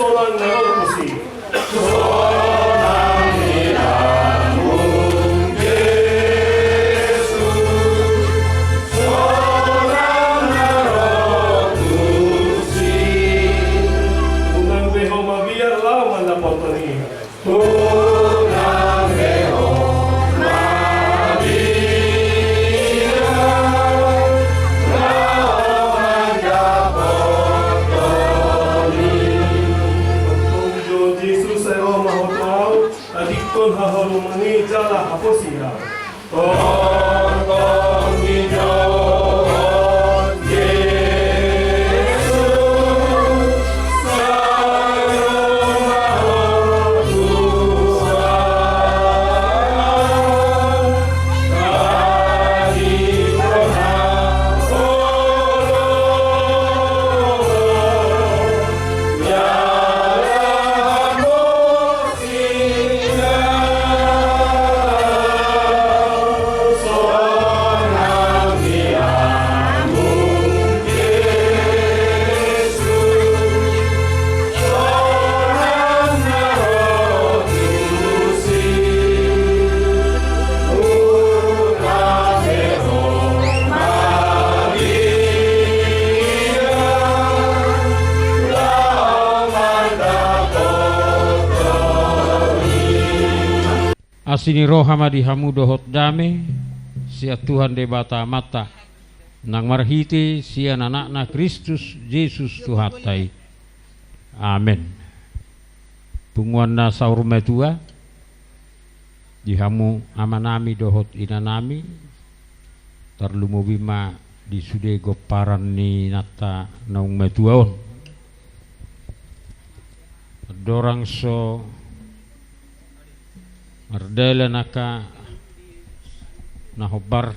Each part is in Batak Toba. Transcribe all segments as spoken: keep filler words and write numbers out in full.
Sonang na ro tusi. Unang be ho mabiar laho mandapothon i. Tongtong jo Jesus, sai ro ma ho tu ahu, adingkon haholomon i jala haposi ahu. Asi ni roha ma di hamu dohot dame sian Tuhan Debata Amanta, nang marhite sian Anakna Kristus Jesus Tuhanta i. Amen. Punguan na saur matua, di hamu amanami dohot inanami, tarlumobi ma di sude gomparan ni inanta naung matua on. Andorang so mardalan angka na hombar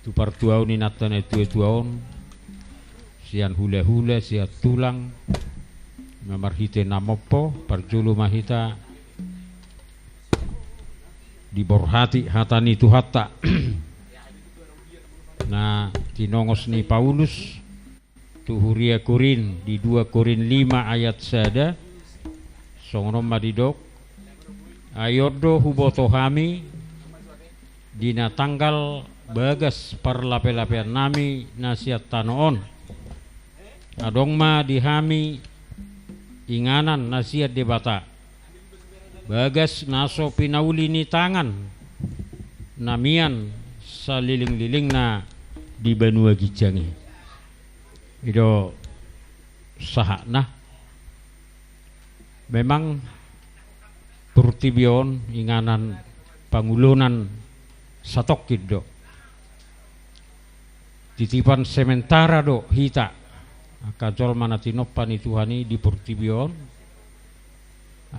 tu partuaon ni inanta na tuatua on, sian hulahula, sian tulang, na marhite na mompo, parjolo ma hita diborhati hata ni Tuhanta na tinongos ni Paulus tu huria Korint di dua Korint lima ayat sada, songon on ma didok: Ai on do huboto hami di na tanggal bagas parlapelapeannami na sian tano on, adong ma di hami inganan na sian Debata, bagas na so pinauli ni tangan na mian salelenglelengna di banua ginjang i. I do sahatna. Memang portibi on inganan pangulonan satongkin do. Titipan sementara do hita angka jolma na tinompa ni Tuhan i di portibi on.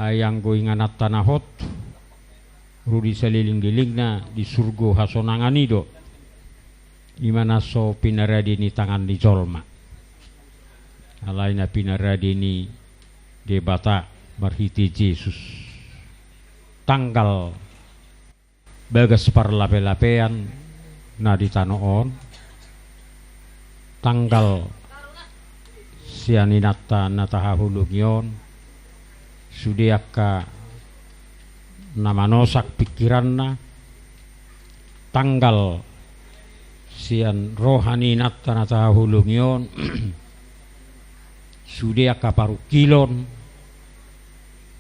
Ai anggo ingananta na hot ro di salelenglelengna di surgo hasonangan i do. I ma na so pinarade ni tangan ni jolma, alai na pinarade ni Debata marhite Jesus. Tanggal bagas parlapelapean na di tano on, tanggal sian inanta na tahaholongi on, sude angka na manosak pingkiranna, tanggal sian roha ni inanta na tahaholongi on, sude angka parungkilon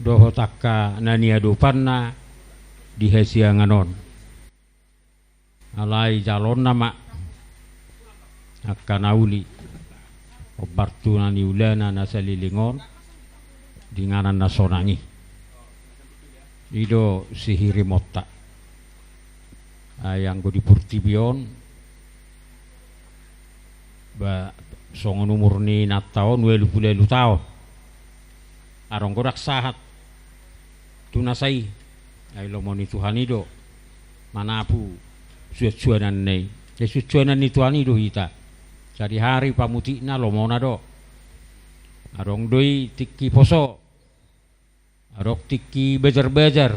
dohot angka na niadopanna di hasiangan on. Alai jalonna ma angka na uli, hombar tu na niulana na saleleng on, di inganan na sonang i. I do sihirimonta. Ai anggo di portibi on, ba, songon umur ni inanta on ualu pulu ualu taon. Adong godang sahat tu nasa i. Ai lomo ni Tuhan i do manapu suansuananna i. Ai suansuanan ni Tuhan i do hita. Sadihari pamutikna lomona do. Adong do i tingki poso, adong tingki bajarbajar,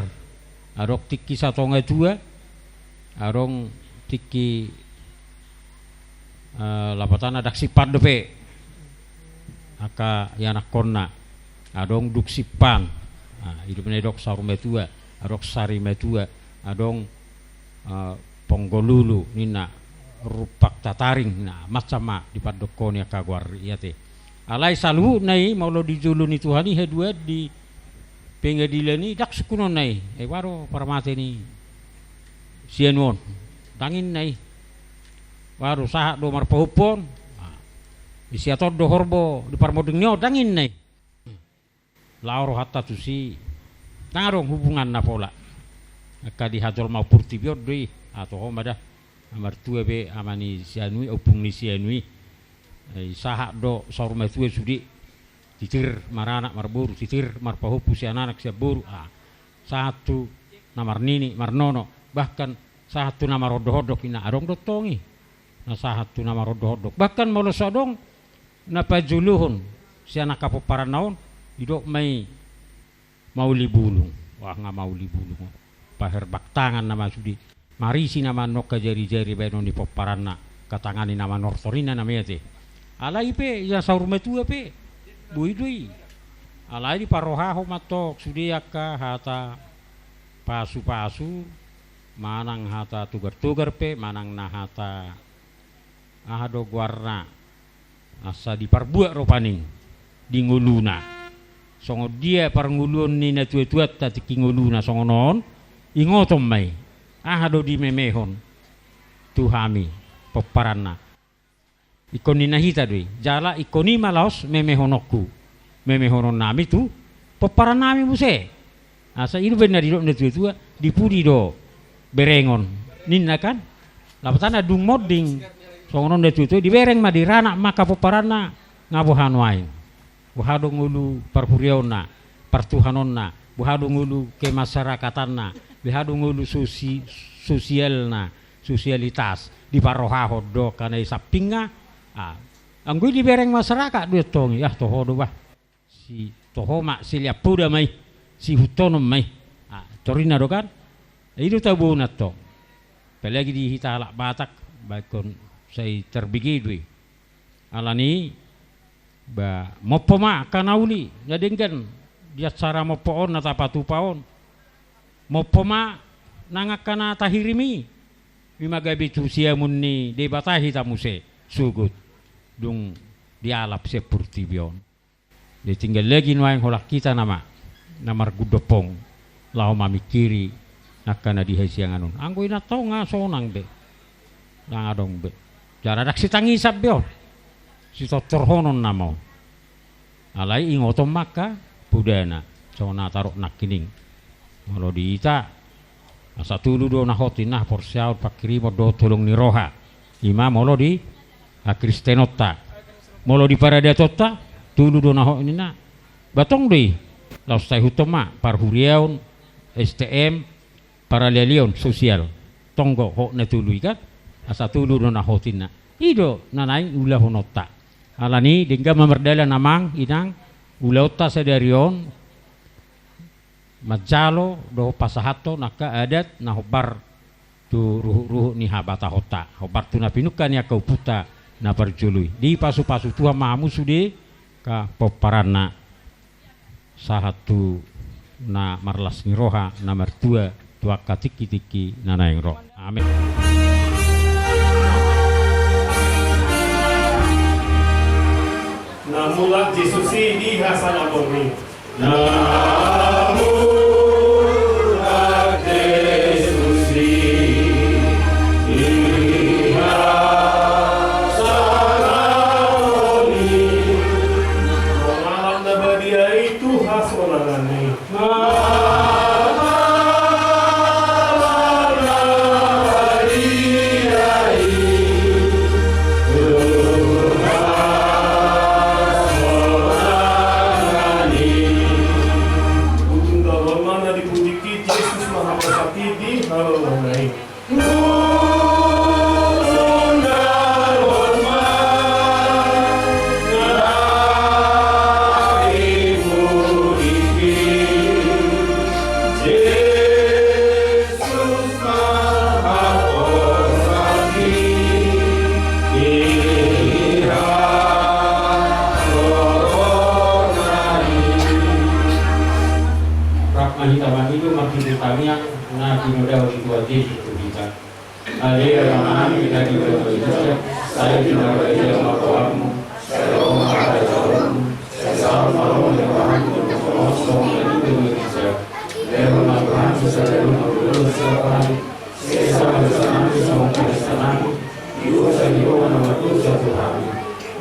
adong tingki satonga tua, adong tingki, eh, lapatana ndang simpan dope angka ianakkonna. Adong dung simpan. Nah, i do na didok saur matua, adong sari matua, adong, eh, ponggol ulu ninna, rumpak tataring, nah, macam ma dipandokkon i angka goar i ate. Alai saluhutna i molo di jolo ni Tuhan i haduan di pengadilan i ndang sungkunonna i. Eh, ua do parmate ni si anu on. Ndang ninna i. Ua do sahat do marpahompu on. Nah, isi aton do horbo di parmonding ni on, ndang ninna i. Laho rohanta tusi, ndang adong hubunganna pola. Angka di hajolmaon portibi on do i, ah, toho ma da. Martua be ama ni si anu i, ompung ni si anu i. Eh, sahat do saur matua sude. Titir maranak marboru, titir marpahompu sian anak sian boru. Ah, sahat tu na marnini, marnono. Bahkan sahat tu na marhondok-hondok, ninna, adong do tong i. Na sahat tu na marhondok-hondok. Bahkan molo so adong na pajolohon sian angka pomparanna on, didok ma i mauli bulung. Wah, nga mauli bulung. Paherbak tangan nama sude. Marisi nama nongka jari-jari baenon ni pomparanna. Angka tangan ni na manortor, ninna nama i ate. Alai pe, ia saur matua pe. Boi do i. Alai diparrohahon ma tong sude angka hata pasu-pasu, manang hata togar-togar pe, manang na hata aha do goarna, asa diparbuat rupani di ngoluna. Songon dia parngoluon ni natua-tuanta tingki ngoluna songon on, ingoton ma i. Aha do dimemehon tu hami pomparanna. Ingkon ninna hita do i, jala ingkon i ma laos memehononku, memehononnami tu pomparan nami muse. Asa i do umbahen na didok natua-tua, di pudi do berengon, ninna kan. Lapatanna dung monding songon on natua-tua, dibereng ma, diranak ma angka pomparanna, nga boha nuaeng. Boha do ngolu parhuriaonna, partuhanonna, boha do ngolu kemasyarakatanna, boha do ngolu sosi-, sosialna, sosialitas, diparrohahon do angka na di sampingna. Ah, anggo i dibereng masyarakat do i antong i, ah, toho do bah. Si toho ma, siliampoda ma i, sihuthonon ma i. Ah, torinna do kan. I do taboan antong. Apalagi di hita halak Batak, baenon sai tarbege do i. Alani, ba, mompo ma angka na uli, na denggan di acara mompo on, na tapatupa on. Mompo ma nang angka na tahirim i, i ma gabe tu siamun ni Debata hita muse, sogot dung dialap sian portibi on. Jadi tinggal lagi nuaeng holan hita nama na margundop on laho mamingkiri angka na di hasiangan on. Anggo inanta on nga sonang be, ndang adong be. Jala ndang sitangisan be on, sitortorhonon nama on. Alai ingoton ma angka podana, songon na tarok nangkining. Molo di hita, asa tolu do na hot ninna, haporseaon, panghirimon dohot holong ni roha. I ma molo di hakristenonta. Molo di paradatonta, tolu do na hot ninna. Ba tong do i, laos taihuthon ma, parhuriaon, S T M, paralialion, sosial. Tong do hot na tolu i kan, asa tolu do na hot ninna. I do na naeng ulahononta. Alani, denggan ma mardalan amang, inang, ulaonta sadari on, manjalo dohot pasahathon angka adat na hombar tu ruhut-ruhut ni habatahonta, hombar tu na pinungka ni angka ompunta na parjolo i. Dipasu-pasu Tuhan ma hamu sude angka pomparanna, sahat tu na marlas ni roha, na martua, tu angka tingki-tingki na naeng ro. Amin. Na mulak Jesus i di hasangapon i. Na mulak Jesus i di hasangapon i. Donganan na badia i tu hasonangan i. Hita mangido marhite tangiang na pinodahon ni Tuhan Jesus tu hita. Ale Amanami na di banua surgo, sai pinarbadia ma goarMu, sai ro ma harajaonMu, sai saut ma roha ni rohaM, songon na di banua surgo. Lehon ma tu hami sadari on hangoluan siapari, sesa ma dosanami songon panesanami di dosa ni dongan na mardosa tu hami.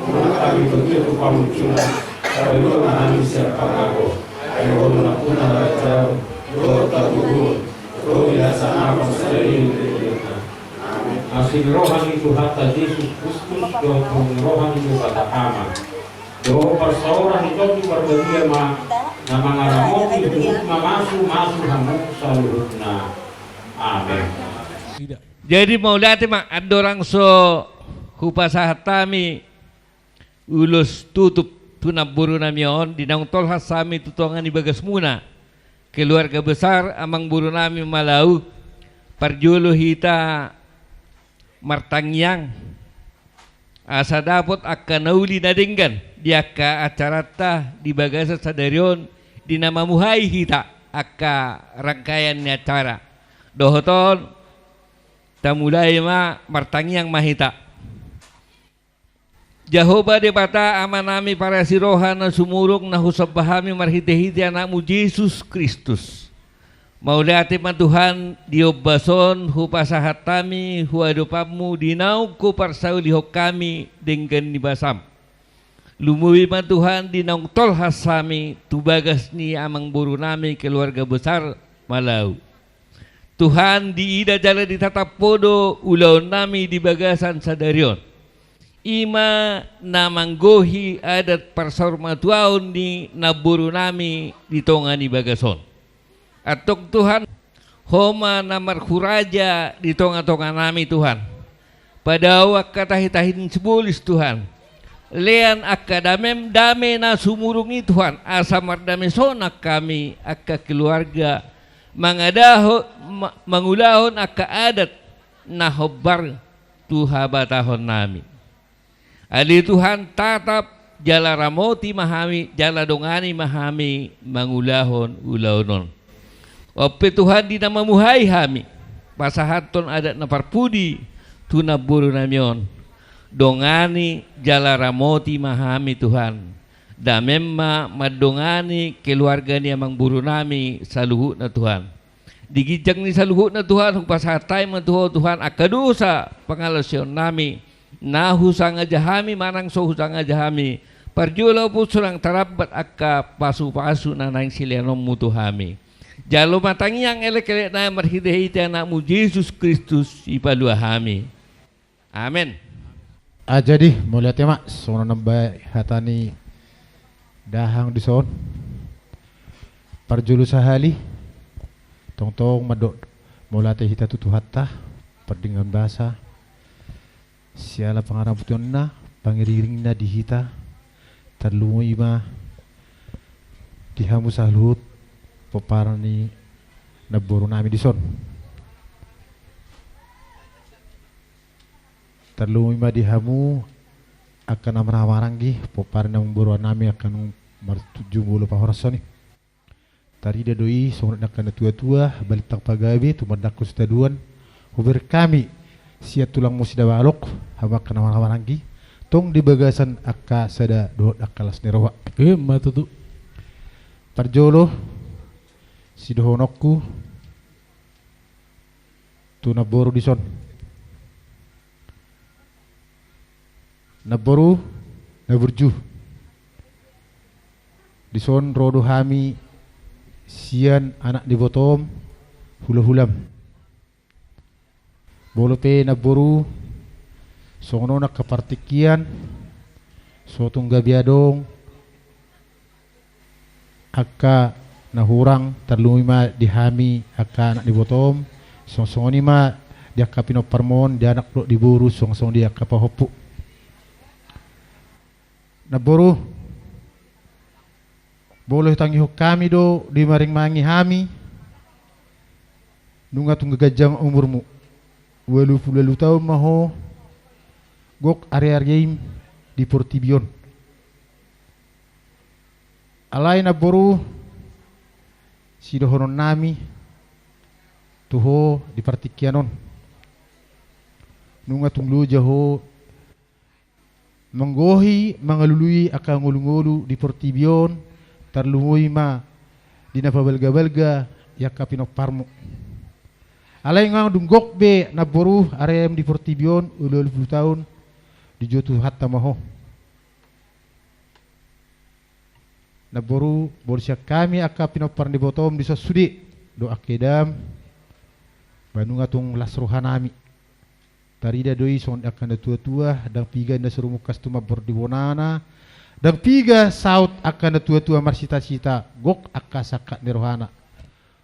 Unang hami togihon tu pangunjunan, palua ma hami sian pangago. Ai Ho do nampuna harajaon dohot hatoguon dohot binasa na pangsadari ni lelengna. Amen. Asi ni roha ni Tuhanta Jesus Kristus dohot hamu ni roha ni Debata Ama dohot parsaoran ni Tondi Parbadia ma na mangaramoti huhut mamasumasu hamu saluhutna. Amen. Jadi mauliate ma andorang so hupasahat hami ulos tutup tu namborunami on, di naung tolhas hami tu tonga ni bagasmuna, keluarga besar amangborunami Malau, parjolo hita martangiang asa dapot angka na uli na denggan di angka acaranta di bagasan sadari on, di na mamuhai hita angka rangkaian ni acara. Dohot on, tamulai ma, martangiang ma hita. Jahowa Debata, Amanami parasi roha na sumurung, na husomba hami marhitehite AnakMu Jesus Kristus. Mauliate ma Tuhan, di ombas on hupasahat hami hu adopanMu di naung huparsaulihon hami denggan ni basaM. Lumobi ma Tuhan di naung tolhas hami tu bagas ni amangborunami keluarga besar Malau. Tuhan, diida jala ditatap Ho do ulaonnami di bagasan sadari on. I ma na manggohi adat parsaurmatuaon ni namborunami di tonga ni bagas on. Antong Tuhan, Ho ma na marhuraja di tongatonganami Tuhan. Padao angka tahitahi ni sibolis Tuhan. Lean angka damem, dame na sumurung i Tuhan, asa mardamesonan hami angka keluarga, mangadaho-, ma-, mangulahon angka adat na hombar tu habatahonnami. Ale Tuhan, tatap jala ramoti ma hami, jala dongani ma hami mangulahon ulaon on. On pe Tuhan, di na mamuhai hami pasahathon adat na parpudi tu namborunami on, dongani jala ramoti ma hami Tuhan. Damem ma mandongani keluarga ni amangborunami saluhutna Tuhan. Di ginjang ni saluhutna Tuhan, hupasahat hami ma tu Ho Tuhan angka dosa pangalaosionnami, na husangaja hami manang so husangaja hami, parjolo maupun so naeng tarambat angka pasupasu na naeng silehononmu tu hami. Jalo ma tangiang elekelek nami marhitehite AnakMu Jesus Kristus, Sipalua hami. Amen. Ah, jadi, mauliate ma, songon na mambahen hata ni dahahang dison. Parjolo sahali, tongtong mandok mauliate hita tu Tuhanta, pardenggan basa, siala pangaramotionna, pangiringiringna di hita, tarlumobi ma di hamu saluhut pomparan ni namborunami dison. Tarlumobi ma di hamu angka na marhahamaranggi, pomparan ni amangborunami angka na marjumolo pahorason i. Tarida do i songon angka na tuatua, balintang pagabe, tumandangkon sitadoan, hubereng hami sian tulangmu sidabalok, hamu angka na marhahamaranggi, tong di bagasan angka sada dohot angka las ni roha. Emma tutu. Parjolo, sidohononku tu namboru dison. Namboru na burju. Dison ro do hami sian anak ni ibotom, hulahulam. Molo pe namboru, songon on angka partingkian, so tung gabe adong angka na hurang, tarlumobi ma di hami angka anak ni ibotom, songon-songon i ma di angka pinomparmon, di anak dohot di boru, songon-songon i angka pahompu. Namboru, molo hitangihon hami do, di maringmangi hami, nunga tung ganjang umurmu, ualu pulu ualu taon ma ho, gok ariariim di portibi on. Alai namboru, Sidohononnami tu ho di partingkian on. Nunga tung loja ho manggohi mangalului angka ngolungolu di portibi on, tarlumobi ma di na pabalgabalga i angka pinomparmu. Alai nunga dung gok be namboru arem di portibi on, ualu pulu taon, dijou Tuhanta ma ho. Namboru, molo sian hami angka pinompar ni ibotom dison sude dohot angka edam, ba nunga tung las rohanami. Tarida do i songon angka natuatua, ndang piga na so rumungkas tumambor di bonana, ndang piga saut angka natuatua marsitasita, gok angka sangkap ni rohana.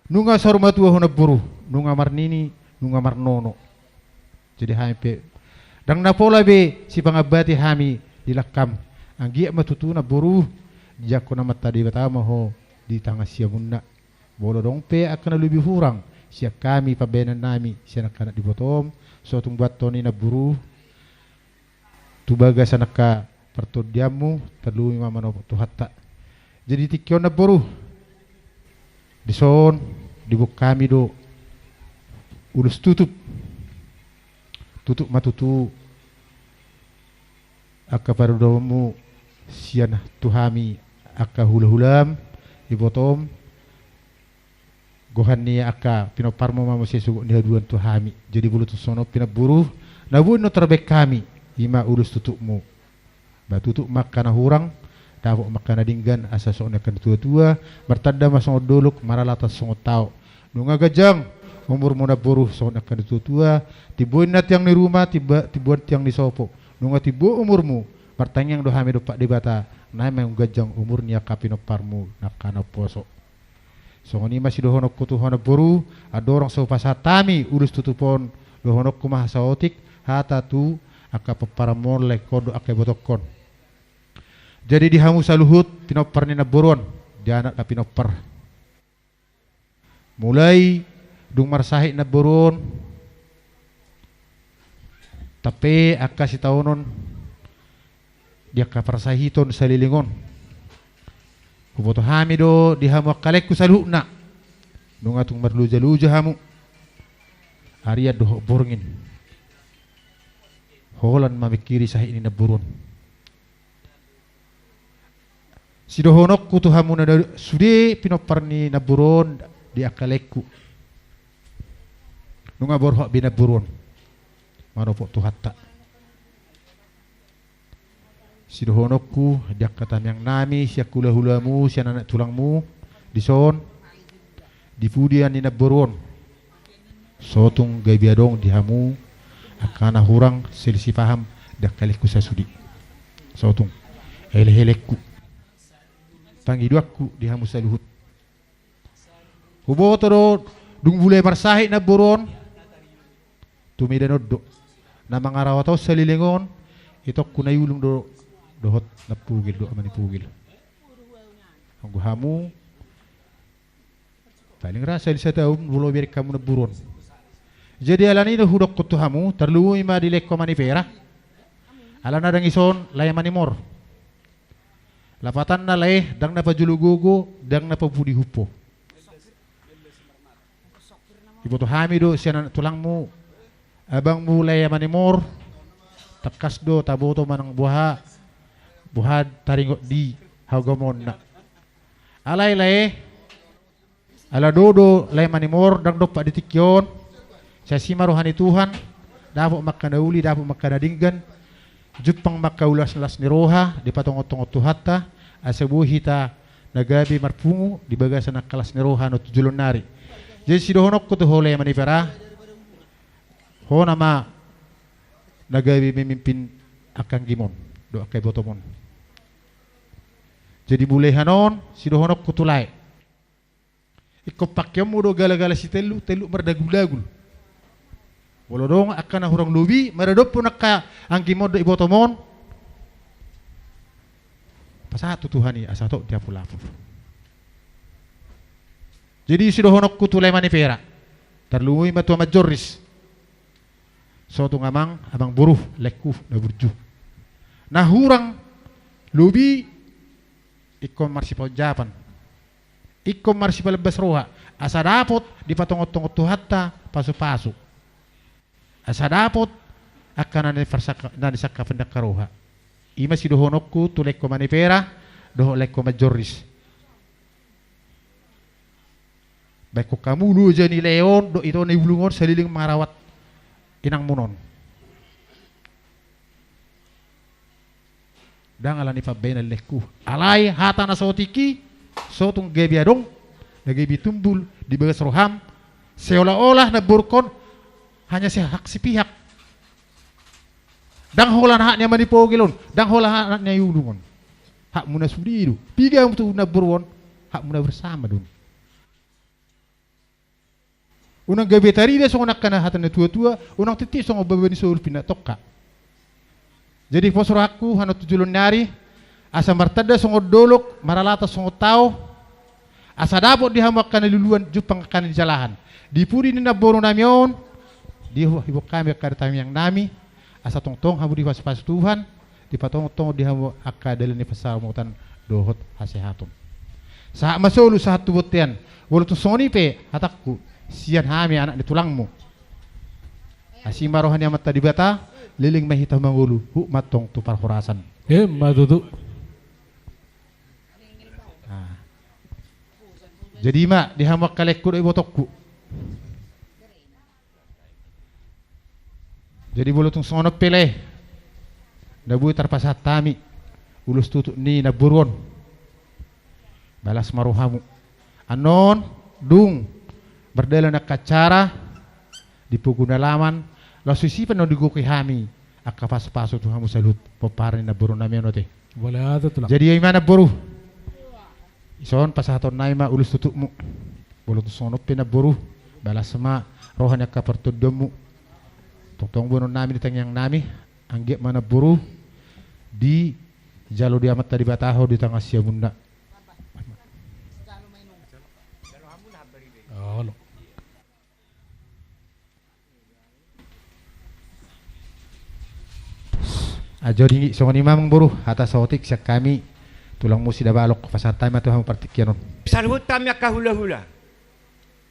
Nunga saur matua ho namboru, nunga marnini, nunga marnono. Jadi hami pe ndang na pola be sipangambati hami di langkam. Anggiat ma tutu namboru, dijangkon Amanta Debata ma ho di tangan siamunna. Molo adong pe angka na lobi hurang sian hami pambahenannami sian angka anak ni ibotom, so tung boanhon i namboru tu bagasan angka partondianmu, tarlumobi ma manopot Tuhanta. Jadi tingki on namboru, dison diboan hami do ulos tutup. Tutup ma tutu angka parudaonmu sian tu hami angka hulahulam, ibotom, gohan ni angka pinomparmu ma muse sogot ni haduan tu hami. Jadi molo tung songon on pe namboru, na boi annon tarbahen hami, i ma ulos tutupmu. Ba tutup ma angka na hurang, dapot ma angka na denggan, asa songon angka natuatua, martanda ma songon dolok, maralatan songon tao. Nunga ganjang umurmu namboru songon angka natuatua, timbo inna tiang ni ruma, timba-, timbo tiang ni sopo. Nunga timbo umurmu, martangiang do hami dompak Debata, naeng ma ganjang umur ni angka pinomparmu na angka na umposo. Songon i ma sidohononku tu ho namboru, andorang so hupasahat hami ulos tutup on, dohononku ma saotik hata tu angka pomparanmu on, laengkon dohot angka ibotongkon. Jadi di hamu saluhut pinompar ni namboru on, di anak na pinompar. Mulai dung marsahit namboru on, sampe angka sitaonon di angka parsahiton saleleng on. Huboto hami do di hamu angka laengku saluhutna. Nunga tung marlojaloja hamu. Arian dohot borngin. Holan mamingkiri sahit ni namboru on. Sidohononku tu hamu na sude pinompar ni namboru on di angka laengku. Nunga borhat be namboru on. Manopot Tuhanta. Sidohononku di angka tangiangnami, sian hulahulamu, sian anak tulangmu, dison, di pudian ni namboru on. So tung gabe adong di hamu angka na hurang, selisih paham, di angka laengku sasude. So tung elehelengku, pangidoanku di hamu saluhut. Huboto do, dung mulai marsahit namboru on, tu Medan on do. Na mangarawat on saleleng on, itongku na i ulung do, dohot na pogel do, ama ni pogel. Anggo hamu, paling ra sahali sataon, molo bereng hamu namboru on. Jadi alani do hudokkon tu hamu, tarlumobi ma di laengku ama ni Pera. Alana ndang ison lae Manimor. Lapatanna lae, ndang na pajolo gogo, ndang na papudi humpo. Iboto hami do sian anak tulangmu, abangmu lae Manimor, tangkas do taboto manang boha, boha taringot di hagamaonna. Alai lae, ala do do lae Manimor ndang dompak di tingki on, sai asi ma roha ni Tuhan, dapot ma angka na uli, dapot ma angka na denggan, jumpang ma angka ulos las ni roha, dipatongon-tongon Tuhanta, asa boi hita na gabe marpungu di bagasan angka las ni roha na tu joloan ni ari. Jadi sidohononku tu ho lae Manipera, ho nama na gabe memimpin angka anggim on dohot angka ibotom on. Jadi mulai hanon, sidohononku tu lae. Ingkon pangkeonmu do galagala sitellu, tellu mardagul-dagul. Molo adong angka na hurang lobi maradophon angka anggim on dohot ibotom on, pasahat tu Tuhan i asa tok diapul-apul. Jadi sidohononku tu lae Manipera, tarlumobi ma tu amanjorris. So tung amang, amangboru, laengku na burju. Na hurang lobi ingkon marsipaonjapan. Ingkon marsipalembas roha, asa dapot dipatongon-tongon Tuhanta pasu-pasu. Asa dapot angka na niparsangka-, na nisangkapi angka roha. I ma sidohononku tu laengku manipera dohot laengku manjorris. Baen hamu loja ni lae on dohot ito na i bulung on saleleng mangarawat inangmuna on. Ndang alani pambahenan laengku. Alai hata na saotik i, so tung gabe adong, na gabe tumbul di bagas roham, seolah-olah namborungkon hanya sehak sipihak. Ndang holan hak ni ama ni pogel on, ndang holan hak ni i bulung on. Hakmuna sude do. Piga hamu tu namboru on, hakmuna bersama do. Unang gabe tarida songon angka na hata ni natua-tua, unang titi songon baba ni solu pinatongka. Jadi pos rohangku, hamu tu joloan ni ari, asa martanda songon dolok, maralata songon tao, asa dapot di hamu angka na luluan jumpang angka na nijalahan. Di pudi ni namboru nami on, di hu-, diboan hami angka tangiang nami, asa tongtong hamu dipasu-pasu Tuhan, dipatongon-tongon di hamu angka dalan ni pansamotan dohot hasehaton. Sahat ma solu sahat tu bontean, molo tung songon i pe hatangku, sian hami anak ni tulangmu. Asi ma roha ni Amanta Debata, leleng ma hita mangolu, huhut ma antong tu parhorasan. Emma tutu. Ah. Jadi ma, di hamu angka laengku dohot ibotongku. Jadi molo tung songon on pe lae, na boi tarpasahat hami ulos tutup ni namboru on. Balas ma rohamu. Annon, dung mardalan angka acara di pogu ni alaman, laos disi pe annon digohi hami angka pasu-pasu tu hamu saluhut pomparan ni namboru nami on, ate. Boleh ate, Tulang. Jadi i ma namboru. Dison pasahaton nami ma ulos tutupmu. Molo tung songon on pe namboru, balas ma roha ni angka partondionmu. Tongtong boanon nami di tangiang nami, anggiat ma namboru dijalo di Amanta Debata ho di tangan siamunna. Olo. Ajo dingin songon i ma amang boru, hata saotik sian hami, tulangmu Sidabalok, pasahat hami ma tu hamu partingkian on. Saluhut hami angka hula-hula.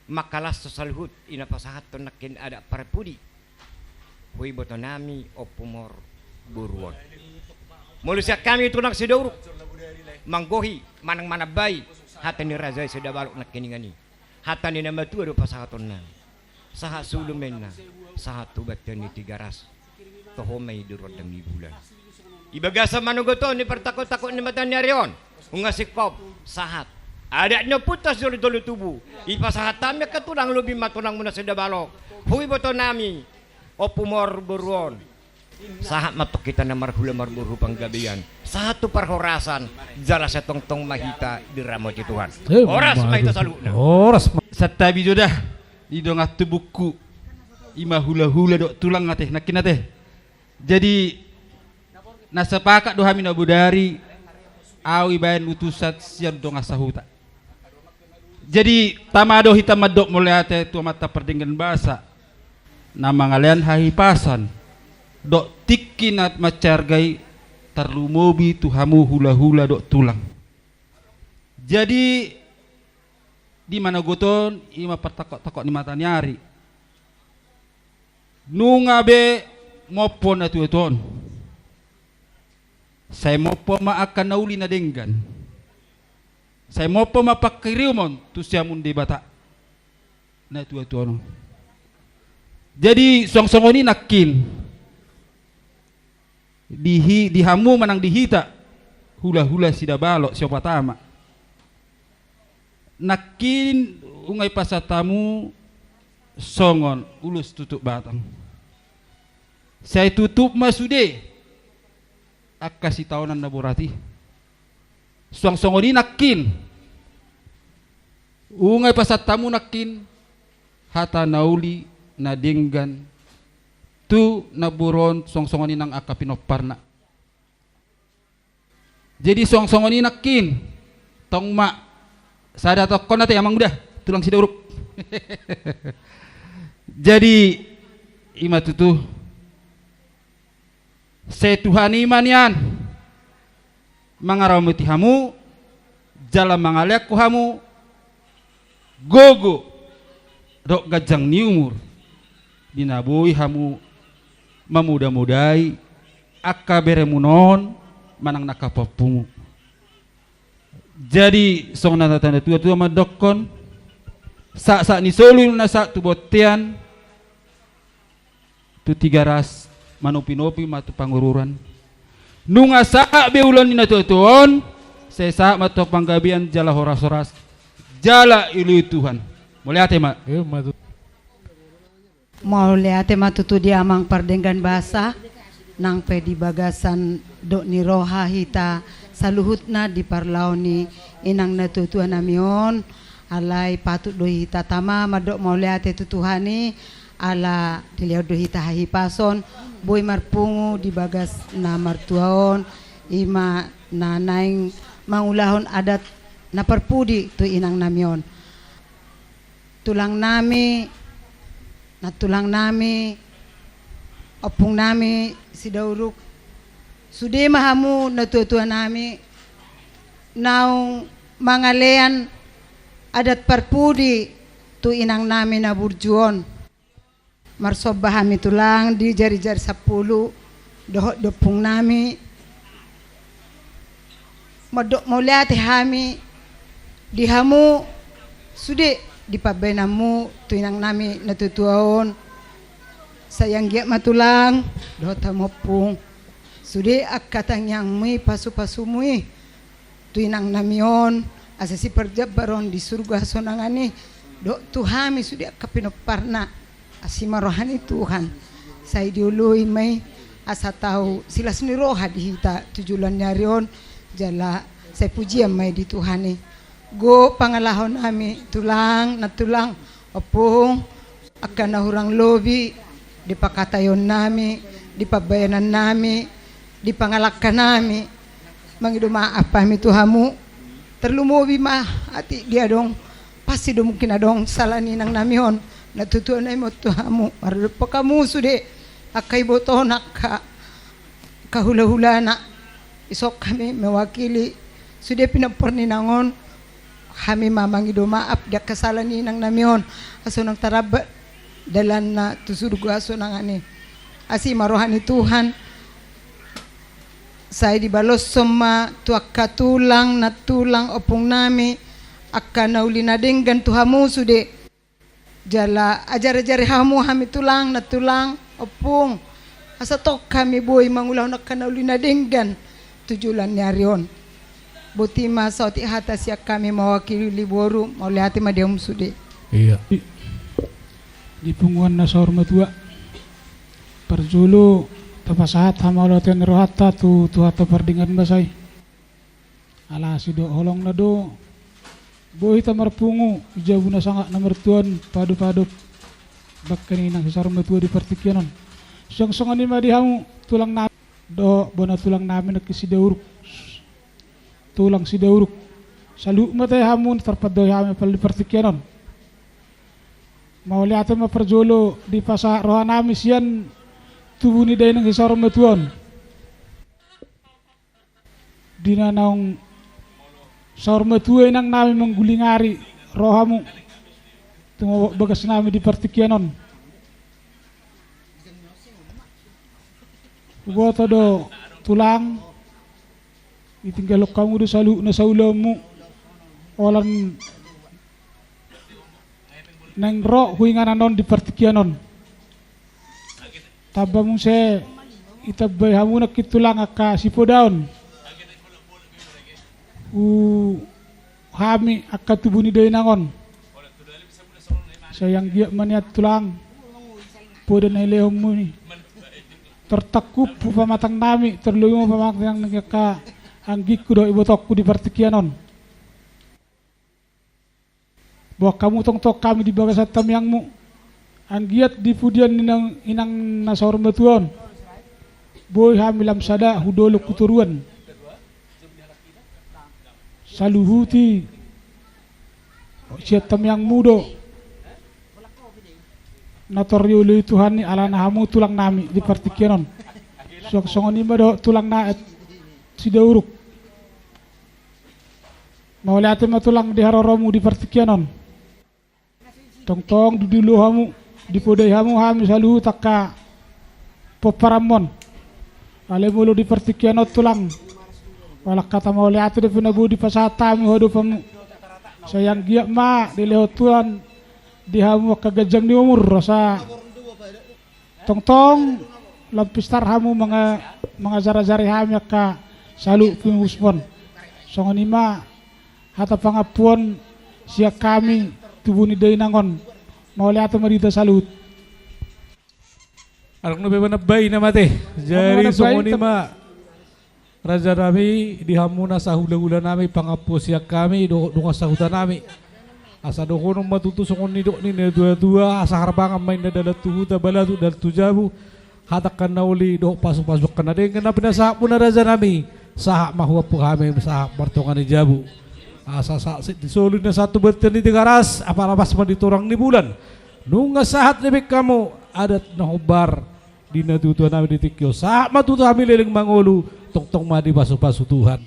Mangkalashon saluhut i na pasahathon nangkin adat parpudi. Hu iboto nami Ompu Mor boru on. Molo sian hami tulang Sidauruk. Manggohi, manang manambai, hata ni raja i Sidabalok nangkiningan i. Hata ni na matua do pasahaton nami. Sahat solu ma inna, sahat tu bontean ni Tigaras. Toho ma i di rondang ni bulan. Di bagasan manogot on, di partakok-takok ni mata ni ari on. Nunga singkop, sahat. Adat ni ompunta sijolo-jolo tubu. Dipasahat hami angka tulang, lobi ma tulangmuna Sidabalok. Hu iboto nami, Ompu Mor boru on. Sahat ma antong hita na marhula marboru panggabean, sahat tu parhorasan, jala sai tongtong ma hita diramoti Tuhan. Eh, horas ma hita saluhutna. Horas ma. Santabi jo da, di dongan tubungku, i ma hula-hula dohot tulang ate, nangkin ate. Jadi, na sapakat do hami na bodari, ahu ibaen utusan sian dongan sahuta. Jadi, tama do hita mandok mauliate tu Amanta pardenggan basa, na mangalean hahipason dohot tingki na mansai arga i tarlumobi tu hamu hula-hula dohot tulang. Jadi, di manogot on, i ma partakok-takok ni mata ni ari. Nunga be mompo na tuatua on. Sai mompo ma angka na uli na denggan. Sai mompo ma pangkiriumon tu siamun Debata na tuatua on. Jadi, songon-songon i nangkin. Di hi-, di hamu manang di hita, hula-hula Sidabalok, siopat ama. Nangkin nunga dipasahat hamu songon ulos tutup batang. Sai tutup ma sude angka sitaonon na borat i. Songon-songon i nangkin. Nunga dipasahat hamu nangkin hata na uli na denggan tu namboru on, songon-songon i nang angka pinomparna. Jadi songon-songon i nangkin, tong ma sada tongkon ate amang uda, tulang Sidauruk. Jadi i ma tutu, sai Tuhan i ma nian mangaramoti hamu, jala mangalean hamu, gogo dohot ganjang ni umur, di na boi hamu mamodamodai angka beremuna on manang na angka pahompumu. Jadi songon na natuatua mandokkon, sahat-sahat ni solu na sahat tu bontean, tu Tigaras, manopinopi ma tu Pangururan. Nunga sahat be ulaon ni natuatua on, sai sahat ma tu panggabean jala horashoras jala ioloi Tuhan. Mauliate ma. Mauliate ma tutu di amang pardenggan basa, nang pe di bagasan dok ni roha hita saluhutna di parlao ni inang natuatua nami on. Alai patut do hita tama mandok mauliate tu Tuhan i, ala dilehon do hita hahipason boi marpungu di bagas na martua on, i ma na naeng mangulahon adat na parpudi tu inang nami on. Tulang nami, nantulang nami, ompung nami Sidauruk, sude ma hamu natuatua nami naung mangalean adat parpudi tu inang nami na burju on. Marsomba hami tulang di jarijari sampulu dohot di ompung nami. Mandok mauliate hami di hamu sude di pambaenanmu tu inang nami natuatua on. Sai anggiat ma tulang dohot hamu ompung, sude angka tangiangmu i, pasupasumu i tu inang nami on, asa siparjambaron di surgo hasonangan i, dohot tu hami sude angka pinomparna. Asi ma roha ni Tuhan, sai dioloi ma i, asa tau silas ni roha di hita tu joloan ni ari on, jala sai pujian ma i di Tuhan i. Gok pangalaho nami tulang, nantulang, ompung, angka na hurang lobi di pangkataion nami, di pambaenan nami, di pangalangka nami, mangido maaf hami tu hamu. Tarlumobi ma atik dia adong, pasti do mungkin adong sala ni inang nami on, natuatua nami on tu hamu, mardopak hamu sude angka ibotona, angka angka hulahulana. Dison hami mewakili sude pinompar ni inang on, hami ma mangido maaf di angka sala ni inang nami on, asa unang tarlambat dalanna tu surgo hasonangan i. Asi ma roha ni Tuhan, sai dibaloshon ma tu angka tulang, nantulang, ompung nami, angka na uli na denggan tu hamu sude. Jala ajarajari hamu hami tulang, nantulang, ompung, asa tong hami boi mangulahon angka na uli na denggan tu joloan ni ari on. Boti ma saotik hata sian hami mewakili boru, mauliate ma di hamu sude. Ia. Di, di punguan na saur matua, parjolo tapasahat hamauliateon ni rohanta tu Tuhanta pardenggan basa i. Ala asi dohot holongna do boi hita marpungu di jabu na sangap na martua on, padopadop bangke ni inang si saur matua di partingkian on. Suang songon i ma di hamu tulang nami dohot bona tulang nami nangkin Sidauruk, tulang Sidauruk, saluhut ma tahe hamu na tarpandahi hami pala di partingkian on. Mauliate ma parjolo dipasahat roha nami sian tubu ni dainang si saur matua on. Di na naung saur matua inang nami manggulingari rohamu tu bagas nami di partingkian on. Huboto do tulang, ditinggalhon hamu do saluhut na saulaonmu, holan naeng ro huinganan on di partingkian on. Tamba muse ditambai hamu nangkin tulang angka sipodaon tu hami angka tubu ni dainang on. Sai anggiat ma nian tulang poda na nilehonmu i tartangkup tu pamatang nami, tarlobi ma pamatang ni angka anggingku dohot ibotongku di partingkian on. Boan hamu tongtong hami di bagasan tangiangmu. Anggiat di pudian ni inang, inang na saur matua on, boi hami lam sada hu dolok hu toruan. Saluhut i sian tangiangmu do na tor dioloi Tuhan i alana hamu tulang nami di partingkian on. Suang songon i ma dohot tulang na Sidauruk. Mauliate ma tulang di haroromu di partingkian on. Tongtong didilo hamu, dipodai hamu hami saluhut angka pomparanmon. Alai molo di partingkian on tulang, holan hata mauliate dope na boi dipasahat hami tu hadopanmu. Sai anggiat ma dilehon Tuhan di hamu angka ganjang ni umur, asa tongtong lam pistar hamu manga-, mangajar-ajari hami angka saluhut pengurusmon. Songon i ma hata pangampuon sian hami tubu ni dainang on. Mauliate ma di hita saluhut. Adong dope manambai nama ate. Adong manambai. Jadi songon i ma raja nami, di hamu na sahula-hula nami, pangampuon sian hami dohot dongan sahuta nami. Asa dohonon ma tutu songon nidok ni na tua-tua, asa harbangan ma inna dalan tu huta, balatuk dalan tu jabu. Hata angka na uli dohot pasu-pasu angka na denggan na pinasahatmuna raja nami, sahat ma huampung hami sahat martonga ni jabu. Asa sahat sian solu na sahat tu bontean ni Tigaras, apala pas ma di torang ni bulan. Nunga sahat dibahen hamu adat na hombar di na tua-tua nami di tingki on, sahat ma tutu hami leleng mangolu, tongtong ma dipasu-pasu Tuhan.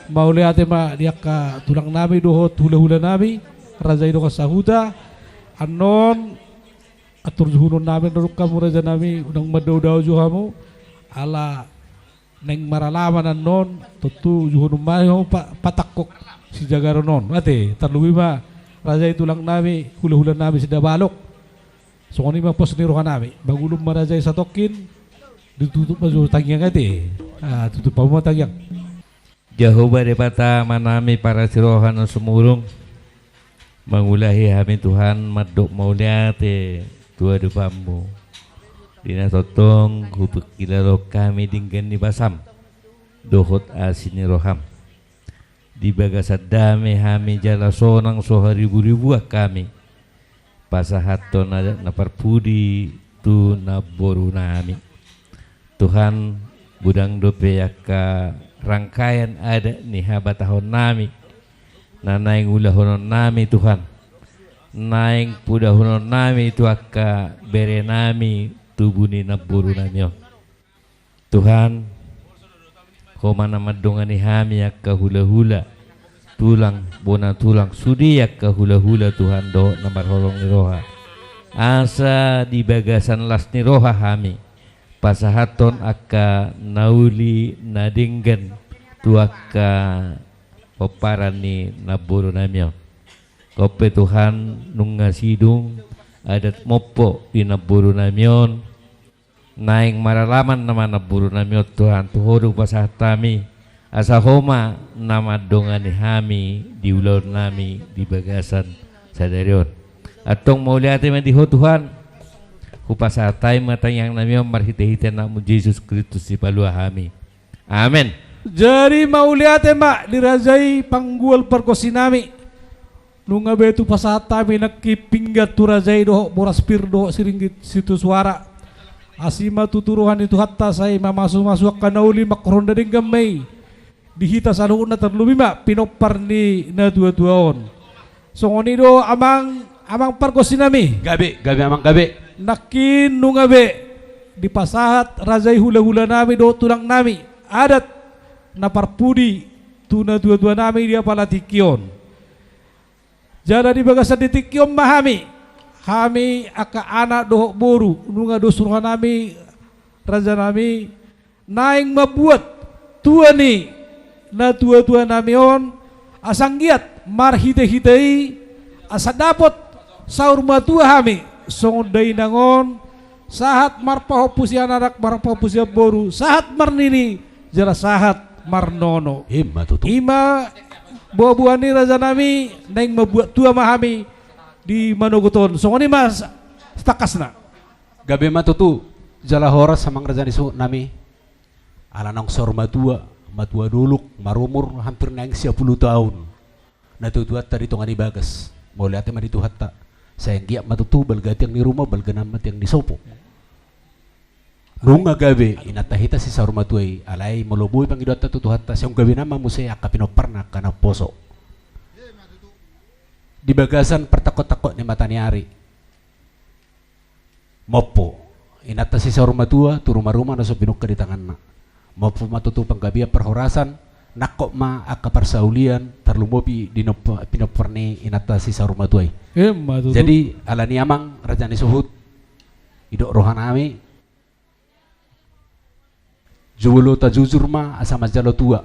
Mauliate ma di angka tulang nami dohot hula-hula nami, raja i dongan sahuta. Annon atur juhunon nami na dung hamu raja nami, unang mandao-dao juo hamu, ala naeng maralaman annon, tontu juhunon ma hamu pa-, patangkok sijagaron on. Ate, tarlumobi ma raja i tulang nami, hula-hula nami Sidabalok. Songon i ma pos ni roha nami. Mangulum ma raja i satongkin, ditutup ma jo tangiang ate. Ah, tutup hamu ma tangiang. Jahowa Debata Ama nami parasi roha na sumurung, mangulahi hami Tuhan mandok mauliate tu adopanmu. Di na tongtong hupangkilalo hami denggan ni basam dohot asi ni roham. Di bagasan dame hami jala sonang so haribu-ribuan hami. Pasahathon adat na parpudi tu namboru nami. Tuhan, godang dope angka rangkaian adat ni habatahon nami na naeng ulahonon nami Tuhan, naeng pudahonon nami tu angka bere nami tubu ni namboru nami on. Tuhan, Ho ma na mandongani hami angka hula-hula, tulang, bona tulang, sude angka hula-hula Tuhan dohot na marholong ni roha. Asa di bagasan las ni roha hami pasahathon angka na uli na denggan tu angka pomparan ni namboru nami on. Ho pe Tuhan, nunga sidung adat mompo di namboru nami on, naeng maralaman nama namboru nami on Tuhan, tu Ho do hupasahat hami, asa Ho ma na mandongani hami di ulaon nami di bagasan sadari on. Antong mauliate ma di Ho Tuhan, hupasahat hami ma tangiang nami on marhite-hite Anakmu Jesus Kristus Sipalua hami. Amen. Jadi mauliate ma di raja i panggual pargonsi nami. Nunga be tutu pasahat hami nangkin pinggan tu raja i dohot boras pir dohot siringgit sitio suara. Asi ma tutu roha ni Tuhanta sai mamasu-masu angka na uli, manghorhon na denggan ma i di hita saluhutna, tarlumobi ma pinompar ni natua-tua on. Songon i do amang, amang pargonsi nami. Gabe, gabe amang, gabe. Nangkin nunga be dipasahat raja i hula-hula nami dohot tulang nami adat na parpudi tu natua-tua nami di apala tingki on. Jala di bagasan di tingki on ma hami, hami angka anak dohot boru, nunga dos roha nami, raja nami, naeng mambuat tua ni natua-tua nami on, asa anggiat marhite-hite i asa dapot saur matua hami songon dainang on, sahat marpahompu sian anak, marpahompu sian boru, sahat marnini jala sahat marnono. Ima tutu. Ima boa-boa ni raja nami, naeng mambuat tua ma hami di manogot on. Songon i ma s-, tangkasna. Gabe ma tutu, jala horas amang raja ni suhut nami. Ala naung saur matua, matua dolok, marumur hampir naeng sia pulu taon natua-tuanta di tonga ni bagas. Mauliate ma di Tuhanta. Sai anggiat ma tutu balga tiang ni ruma, balga nama tiang ni sopo. Nunga gabe inanta hita sisaur matua i, alai molo boi pangidoanta tu Tuhanta, sai nunga gabe nama muse angka pinomparna angka naposo. Di bagasan partangkot-tangkot ni mata ni ari. Mompo inanta sisaur matua tu ruma-ruma na so pinungka di tanganna. Mompo ma tutu panggabean parhorasan Nangkok ma angka parsaulian, tarlumobi di nompo-, pinompar ni inanta si saur matua i. Emma tutu. Jadi, alani i amang, raja ni suhut, didok rohanami, jolo tajujur ma asa manjalo tua.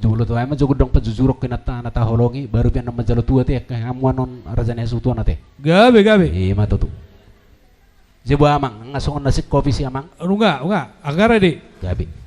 Jolo tua, emang jolo dong pajujuron inanta na taholongi, baru pe annon manjalo tua te, angka hamu annon raja ni hasuhuton ate. Gabe, gabe. Ima tutu. Jadi boha amang, nga songon na singkopi si amang? Nunga, nunga, agara de. Gabe.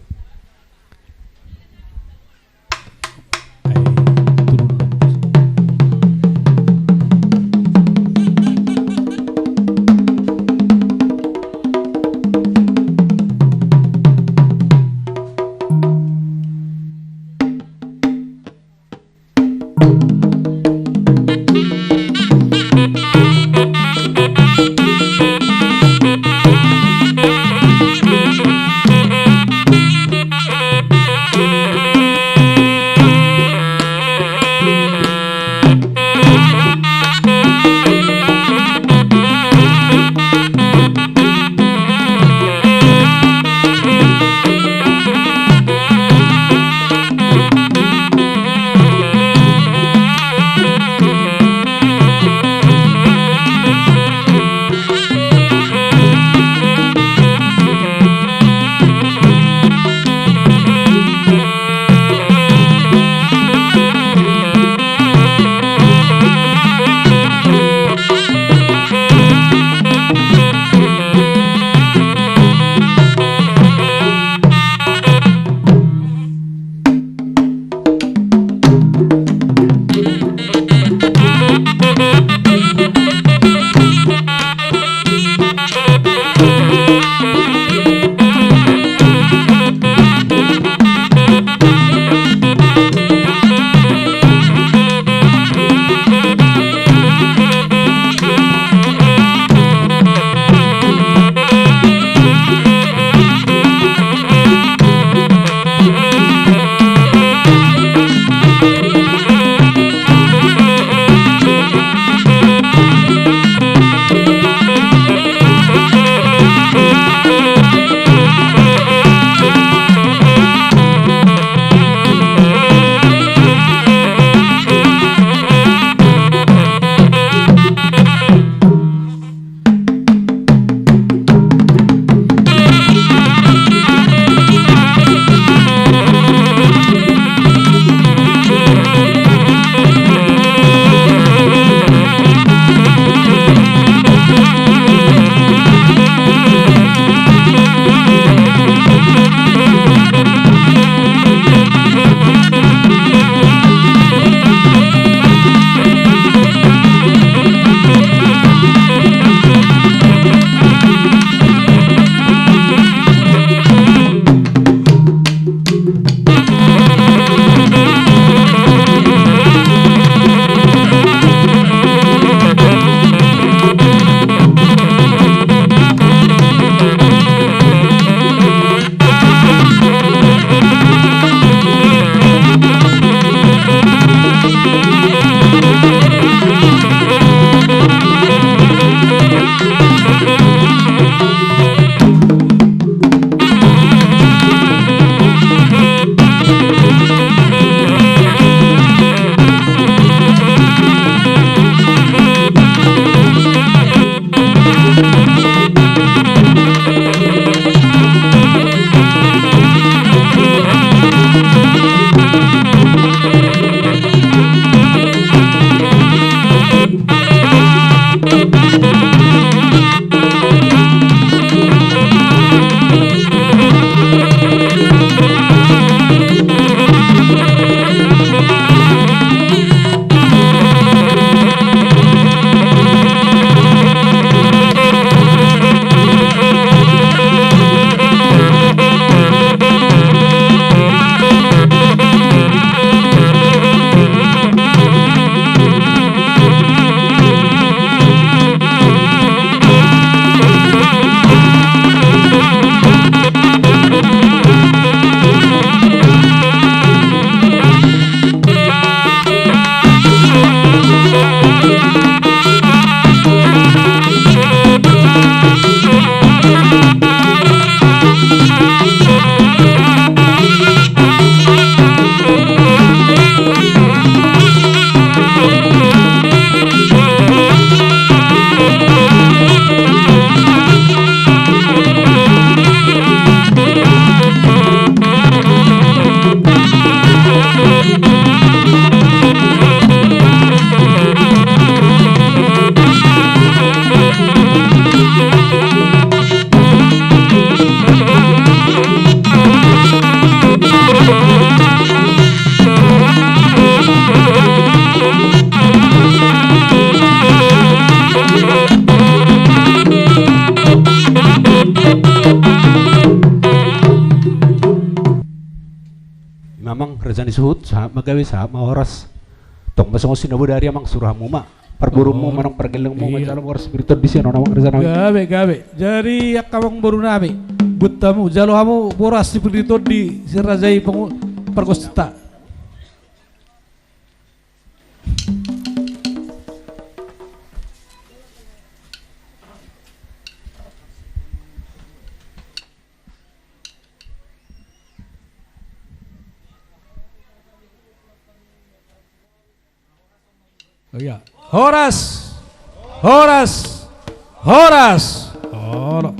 Ima amang raja ni suhut, sahat ma gabe, sahat ma horas. Tong ma songon sinabodari amang, suru hamu ma parborunmu manang pargellengmu, manjalo boras sipir ni tondi sian on amang raja nami. Gabe, gabe. Jadi angka amang boru nami, buat hamu, jalo hamu boras sipir ni tondi sian raja i pargonsinta. Horas, horas, horas.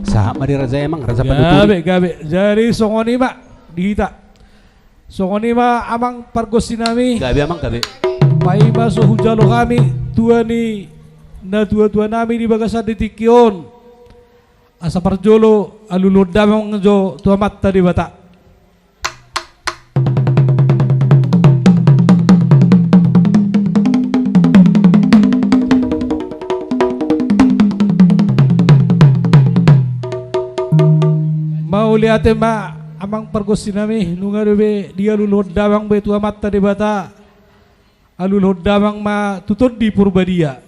Sahat ma di raja i amang, raja panuturi. Gabe, gabe. Jadi songon i ma di hita. Songon i ma amang pargonsi nami. Gabe amang, gabe. Paima so hujalo hami tua ni natuatua nami di bagasan di tingki on, asa parjolo alualuhon damang jo tu Amanta Debata. Mauliate ma amang pargonsi nami, nunga dope dialualuhon damang be tu Amanta Debata. Alualuhon damang ma tu Tondi Porbadia.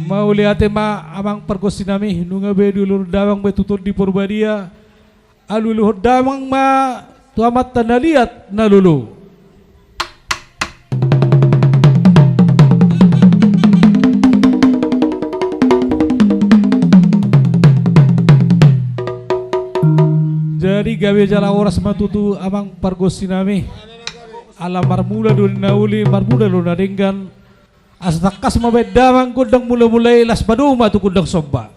Mauliate ma amang pargonsi nami, nunga be dialualuhon damang be tu Tondi Porbadia. Alualuhon damang ma tu Amanta na liat na lolo. Jadi gabe jala horas ma tutu amang pargonsi nami. Ala marmula do na uli, marmula do na denggan. Asa tangkas ma baen damang gondang mulamula i, laos maduma tu gondang somba.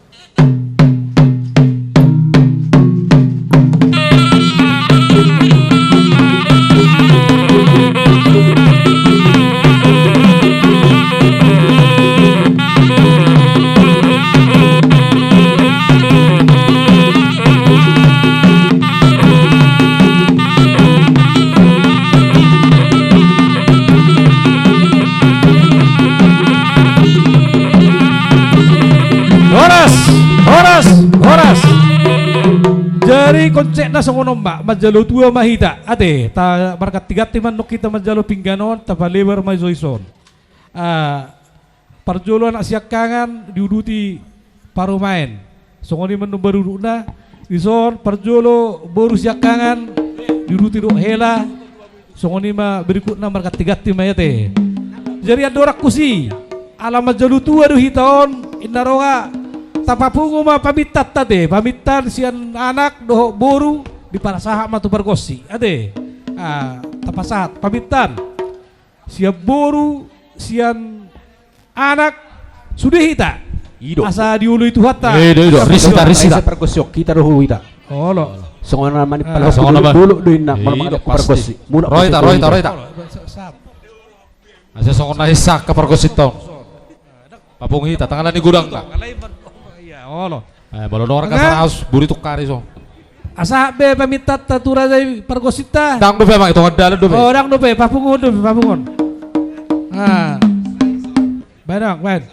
Horas, horas, horas. Jadi konsepna songon on ma, manjalo tua ma hita. Ate, ta margantiganti ma annon hita manjalo pinggan on, tapalebar ma jo dison. Ah, parjolo anak siangkangan diuduti parumaen. Songon i ma annon barudukna, dison parjolo boru siangkangan diuduti dohot hela. Songon i ma berikutna margantiganti ma i ate. Jadi andorang tusi, ala manjalo tua do hita on, inna roha, tapapungu ma pamintanta ate, pamintan sian anak dohot boru, dipasahat ma tu pargonsi ate. Ah, tapasahat pamintan. Sian boru, sian anak, sude hita. I do. Asa dioloi Tuhanta. I do, i do. Ris hita, ris hita. Asa pargonsi on hita do hu hita. Olo. Songon na manipala, songon na manipala bolok do inna, molo mangalehon pargonsi. Ro hita, ro hita, ro hita. Asa songon na hisa angka pargonsinta on. Papungu hita, tangan ni godangna. Ia, olo. Eh, molo dong arga saraus, buri tungkari so. Asa be pamintanta tu raja i pargonsinta. Ndang dope amang, i tonga dalan dope. Oh, ndang dope, papunguhon dope, papunguhon. Ah. Baen amang, baen.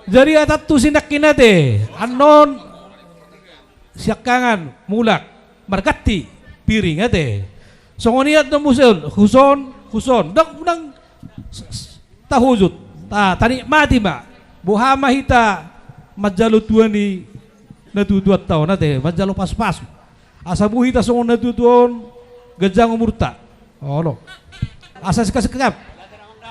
Jadi atantu sinangkin ate, annon siangkangan mulak marganti piring ate. Songon i annon muse on, huson, huson. Ndang, ndang tahujut, ta, tanikmati ma. Boha ma hita manjalo tua ni natuatuanta on ate, manjalo pasupasu. Asa boi hita songon natuatua on ganjang umurta. Olo. Asa singkat-singkat.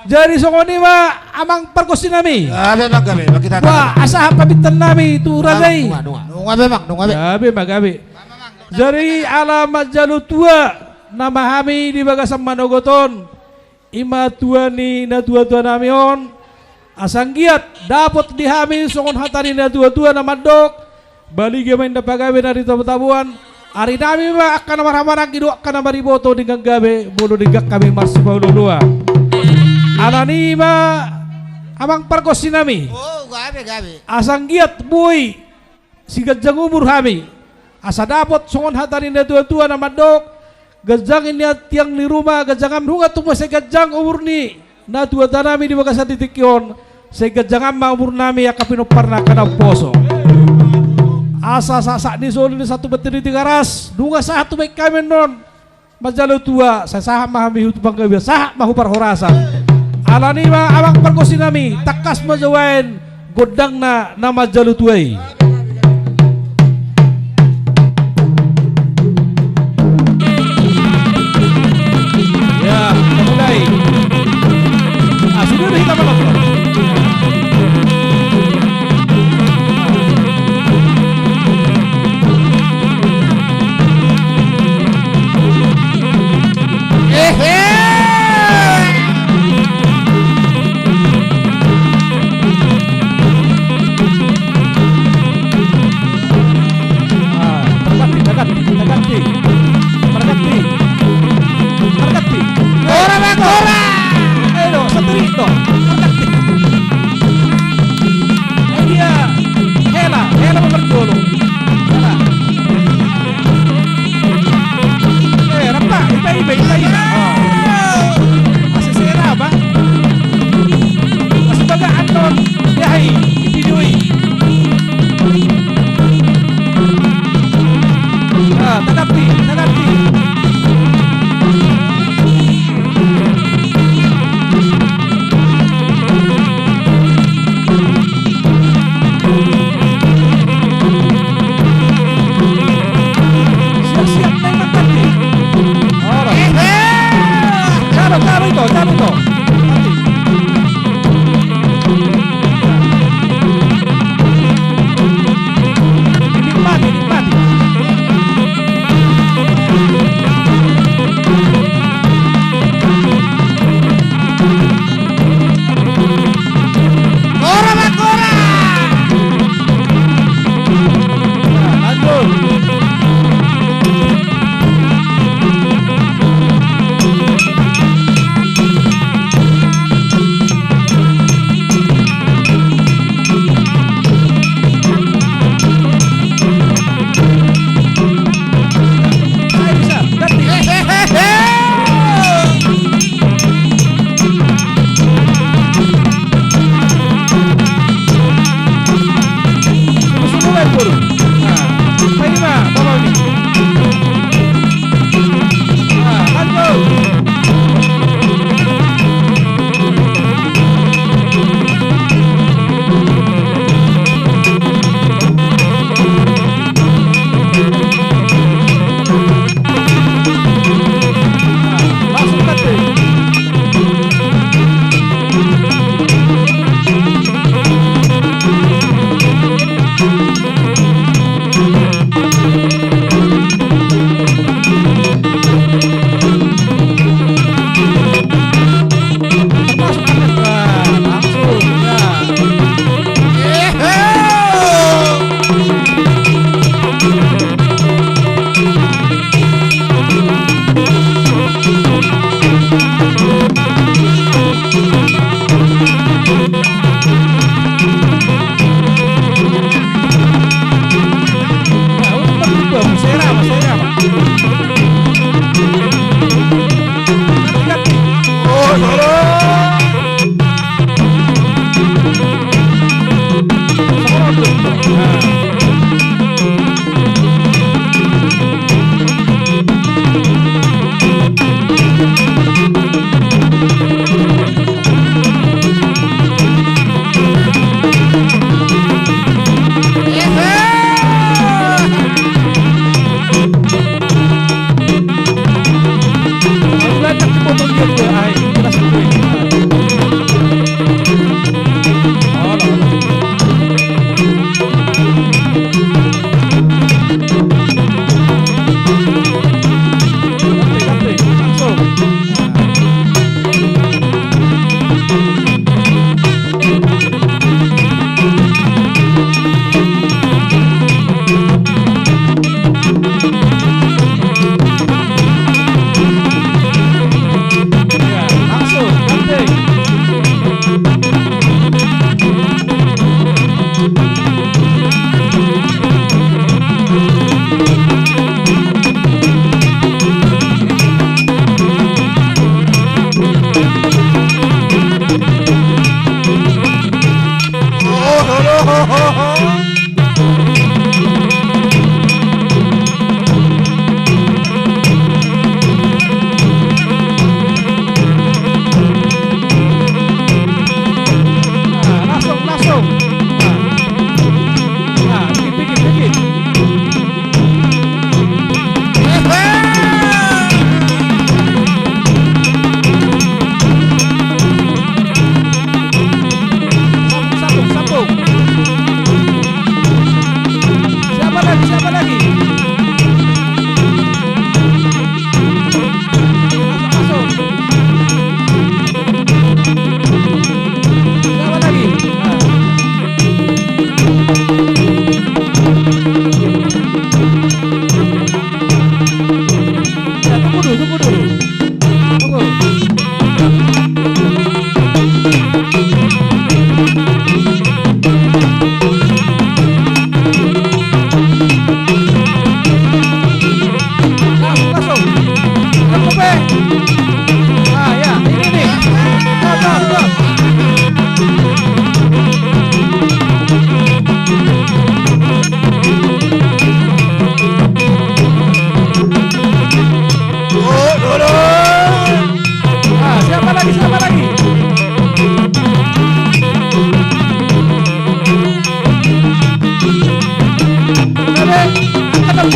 Jadi songon i ma amang pargonsi nami. Gabe amang, gabe. Wah, asa pamintan nami tu raja i. Nunga, nunga. Nunga be amang, nunga be. Gabe ma, gabe. Jadi ala manjalo tua nama hami di bagasan manogot on. I ma tua ni natuatua nami on, asa anggiat dapot di hami songon hata ni natuatua na mandok, baliga ma inna pagabe na di tabotaboan, ari nami ma angka na marhahamaranggi dohot angka na mariboto denggan gabe, molo denggan hami marsipaolooloan. Alani i ma amang pargonsi nami. Oh, gabe, gabe. Asa anggiat boi siganjang umur hami, Asa dapot songon hata ni na tua-tua na mandok, ganjang i na tiang ni ruma, ganjang ma nunga tung ma sai ganjang umur ni na tua-tua nami di bagasan di tingki on, sai ganjang ma umur nami angka pinompar na angka na umposo. Asa sahat-sahat ni solu ni sahat tu bontean ni Tigaras, nunga sahat tu bahen hami annon manjalo tua, sai sahat ma hami tu panggabean, sahat ma tu parhorasan. Alani i ma amang pargonsi nami, tangkas ma jo baen gondangna na manjalo tua i. Ya, mulai. Ah, sudah hita menonton. Ehe! Ah, parganti, parganti, parganti. Parganti. Parganti. Ora, Bang, ora! Ayo, satu ring, dong. Parganti. Ayo dia. Hela, hela ma parjolo. Hela. Eh, rap, iba, iba, iba, iba. Oh. Masih sera, Bang. Masih bagak anton. Ya, hai. Video i. Ah, tagapi, tagapi. Siap-siap, tembak, tembak. Ora. Calo, calo ito, calo ito. Nikmati, nikmati. Ora, Bang, ora! Lanjut.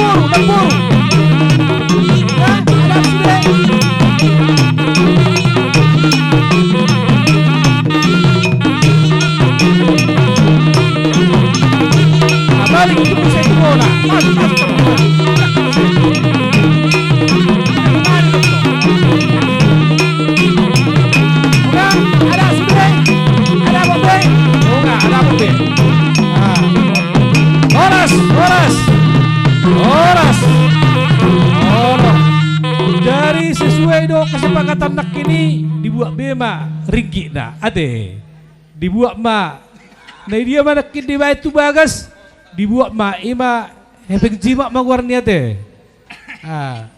Dapur, dapur. Nah, ada sudah. Nah, balik itu bisa itu bola. Pas, pas, pas. Udah, ada sudah. Ada apa, Be? Oh, enggak, ada apa, Be? Nah. Horas, horas. Horas. Horas. Jadi sesuai do kesepakatan nangkin i, dibuat be ma ringgitna. Ate. Dibuat ma. Nah, dia ma nangkin dibaen tu bagas, dibuat ma, i ma hepeng jimat ma goarna, ate. Ah.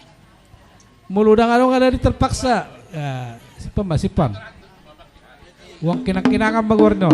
Molo ndang adong, ada di terpaksa. Ya, simpan ma, simpan. Uang kenang-kenangan ma goarna.